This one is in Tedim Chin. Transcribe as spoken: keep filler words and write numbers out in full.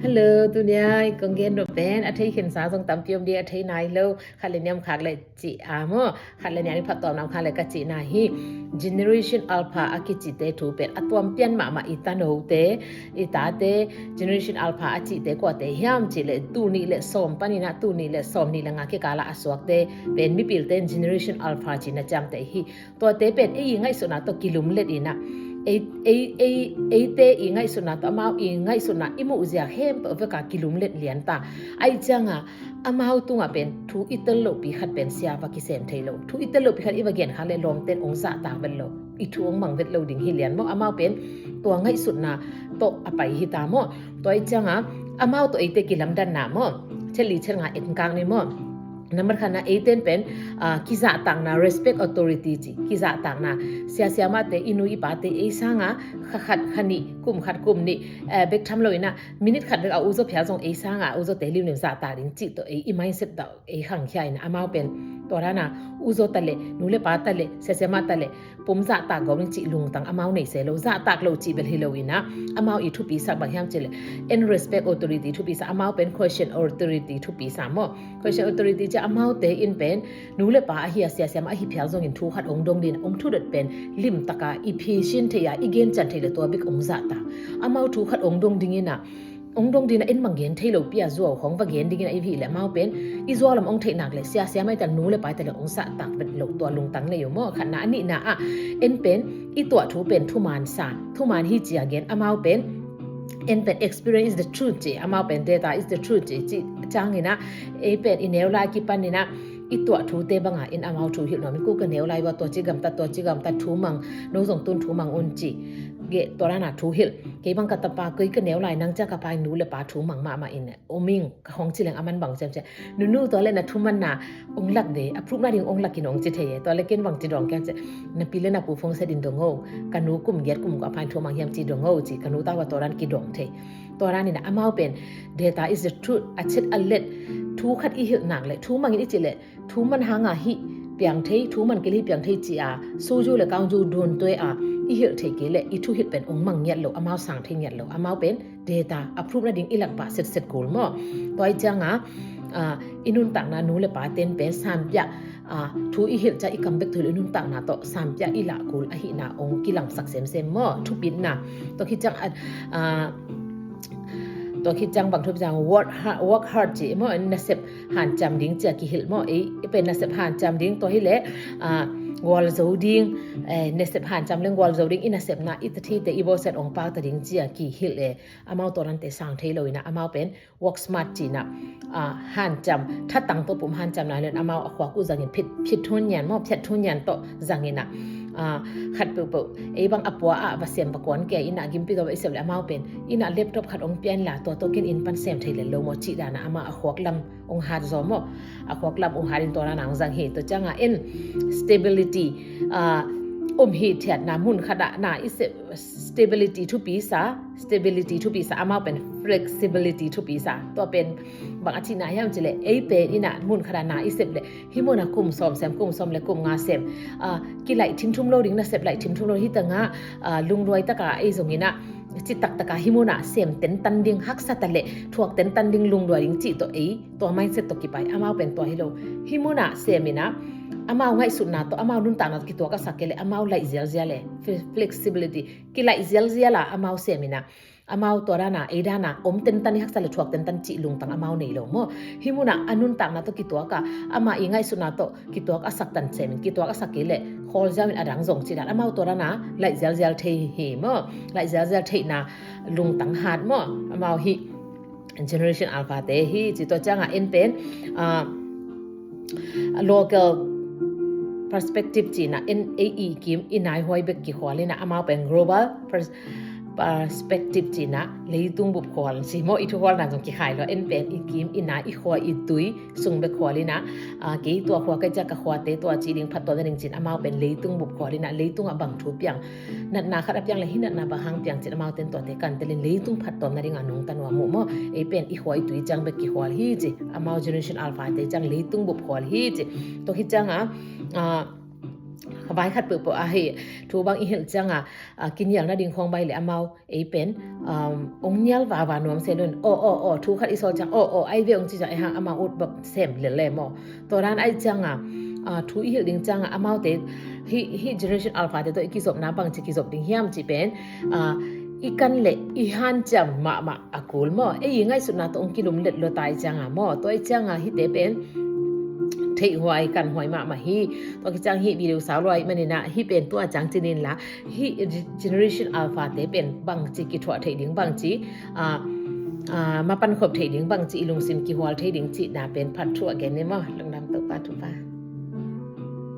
Hello, tuni-a kong gen nop pen a thei khinsa zong tampi om ding, a thei nai lo, khat le nih om khak le cih a maw, khat le nih a ni phattuamna om khak le ka cihna hi. Generation Alpha a kicite thu pen a tuam pian mahmah i tanote, i tate, Generation Alpha a cihte kuate hiam cih leh tul nih le sawm panin ah tul nih le sawm nih le nga kikal ah a suakte pen mipilte in Generation Alpha ci-in a ciamteh hi. Tuate pen ei i ngaihsutna tawh kilumlet in ah, ei, ei, ei, eite i ngaihsutna tawh amau i ngaihsutna i muhzia khempeuh vek a kilumlet lian ta. Ahih ciangin amau tungah pen thu i tel lohpi khat pen sia va kisem thei lo. Thu i tel lohpi khat i va gen khak leh lawmte'n hong zahtak vet lo, i thu hong mang vet lo ding hi lian maw. Amau pen tua ngaihsutna tawh a pai hi ta maw. Tua ahih ciangin amau tawh eite kilamdanna maw, chet li chet nga en kak ni maw. Nambat khatna, eite'n pen, ah, kizahtakna, respect authority ci, kizahtakna, sia siamahte, i nu i pate ei sangin kha khat kha nih, kum khat kum nih, eh, bek tham lo in ah minute khat bek a uzaw phial zong ei sangin uzaw te limlim zahtak ding cih tawh ei i mindset tawh ei khangkhia in ah, amau pen tua dan a uzaw ta leh, nu le pa ta leh, sia siamah ta leh pum zahtak gawp ding cih lungtang amau nei se lo, zahtak lo cih bel hi lo in ah, amau i thupi sak bang hiam cih leh, en respect authority thupi sa, amau pen question authority thupi sa maw. Question authority ci-a amaute in pen nu le pa ahi a, sia siamah ahi phial zongin thu khat hong dong ding in ah hong thudot pen limtak a i phisin thei a, i gencian thei leh tua bek hong zahtak. Amau thu khat hong dong ding in ah, hong dong ding in ah en bang gen thei lopi a zuau khawng va gen ding in ah i hih leh amau pen i zuau lam hong theih nak leh sia siamah i ta leh, nu le pa i ta leh hong zahtak vet lo, tua lungtang nei uh maw. Khatna. A nihna ah, en pen i tuah thu pen thuman sa, thuman hi ci-a gen, amau pen en pen experience is the truth ci, amau pen data is the truth ci, cih ciangin ah ei pen i neu lai kipan in ah i tuah thute bang a in amau thu hilh nuam in, kua ka neu lai ua, tua ci gamta, tua ci gamta, thu mang, no zong tun thu mang un ci. Geh tua dan a thu hilh. Kei bang ka tapa, kei ka neu lai, nang ciang ka pa in nu le pa thu mang mahmah in om ing, ka hong ci leng aman bang ci hiam cih leh, nunu, tua leh na thumanna hong lak de, a proof nading hong lak in, hong ci thei e. Tua leh ken bang ci dawng ka hiam cih leh, na pi le na pu phone set in dong o, ka nu kum giat kum kua a pa in thu mang hiam ci dong o ci, ka nu tawh tua dan kidawng thei. Tua dan in ah amau pen data is the truth, a chet a let, thu khat i hilh nak leh, thu mang in i cih leh thu man hang a hih piang thei, thu man kei leh hih piang thei ci-a, suzu le kangzu dun tuai a i hilh thei kei leh i thu hilh pen hong mang ngiat lo, amau sang thei ngiat lo. Amau pen data, a proof nading i lak pah setset kul maw. Tua ahih ciangin, ah, i nuntakna, nu le pate'n pen sampiah, ah, thu i hilh ciang i kam bek thu hilh, i nuntakna tawh sampiah i lah kul ahihna hong kilangsak semsem maw. Thupitna, tua khit ciang, ah, ah, tua khit ciang bang thupi ciang, work ha-, work hard ci maw, nasep hanciam ding ci-a kihilh maw. Ei, ei pen nasep hanciam ding, tua hi leh, ah, gualzo ding, eh, nasep hanciam leng gualzo ding, i nasepna, i tathite, i bawlsiat hong pakta ding ci-a kihilh e. Amau tua dante sang thei lo in ah, amau pen work smart ci-in ah, ah, hanciam, thatang tawh pum hanciam lai leh amau a khuak uh zangin phit, phit thun nian maw, phiat thun nian tawh zangin ah, ah, khat peuhpeuh, ei bang a pua ah va sem va kuan kei in ah, gimpi tawh va i sep leh amau pen in ah laptop khat hong pia inla, tua tawh ken inn pan sem thei lel lo maw, cih dan a amau a khuak lam hong hat zaw maw. A khuak lam hong hat in tua dan a hong zang hi. Tua ciangin en stability, ah, om hithiatna, mun khat ah na i sep, stability thupi sa, stability thupi sa, amau pen flexibility thupi sa. Tua pen bang a cihna hiam cih leh, ei pen in ah mun khat ah na i sep leh, hih mun ah kum sawm sem, kum sawm le kum nga sem, ah, kilaih thimthum lo ding, nasep laih thimthum lo, hih tangah, ah, lungduai tak a ei zong in ah citak tak a hih mun ah sem tentan ding, haksa ta leh thuak tentan ding, lungduai ding cih tawh ei tua mindset tawh kipai. Amau pen tua hi lo. Hih mun ah sem in ah, amau ngaihsutna tawh, amau nuntakna tawh kituak a sak kei leh amau laih zialzial e. Fle-, flexibility, kilaih zialzial a amau sem in ah, amau tua dan a, ei dan a om tentan, i haksa leh thuak tentan cih lungtang amau nei lo maw. Hih mun ah a nuntakna tawh kituak a, amah i ngaihsutna tawh kituak a sak tan sem in, kituak a sak kei leh khawl ziau in a dang zong cih dan, amau tua dan a laih zialzial thei hi maw. Laih zialzial theihna lungtang hat maw. Amau hih Generation Alpha te hi ci. Tua ciangin en pen, ah, local perspective ci-in ah, en ei i kim i nai huai bek kikhual in ah, amau pen global pers-, perspective ci-in ah, leitung bup khual ci maw, i thu khualna zong kikhai lo. En pen i kim i nai, i khua i tui sung bek khual in ah, ah, kei tua khua ka hih ciang ka khuate tua ci ding, phattuam nading ci-in amau pen leitung bup khual in ah, leitungah bang thu piang, natna khat a piang leh hih natna bang hang piang ci-in amaute in tuate kantel in leitung phattuam nading a nungta nuam uh maw. Ei pen i khua i tui ciang bek kikhual hi ci. Amau Generation Alpha te ciang leitung bup khual hi ci. Tua khit ciangin, ah, Vai khat peuhpeuh ahi thu bang i hilh cianga, a, kinial nading khong bai le amau ei pen, um, ong nial vava nuam se lun. Aw, aw, aw, thu khat i sawl ciang, aw, aw, ai ve ong ci ciang, ei hang amau ut bap sem lel le maw. Tua dan ai cianga, a, thu i hilh ding cianga, amaute, hi, hi Generation Alpha te tawh i kizopna bangci kizop ding hiam ci pen, a, i kan le i hanciam mahmah a kul maw. Ei i ngaihsutna tawh ong kilum let lo tai cianga maw. Tua i cianga hite pen theihhuai kanhuai mahmah hi. Tua ki ciang hi video sau luai manina hi pen tua ciang cinin la hi Generation Alpha te pen bangci kithuah thei ding bangci, a, a, mapan khop thei ding bangci i lungsim kihual thei ding cina pen part two a gen ni maw. Lungdam Topa thupha.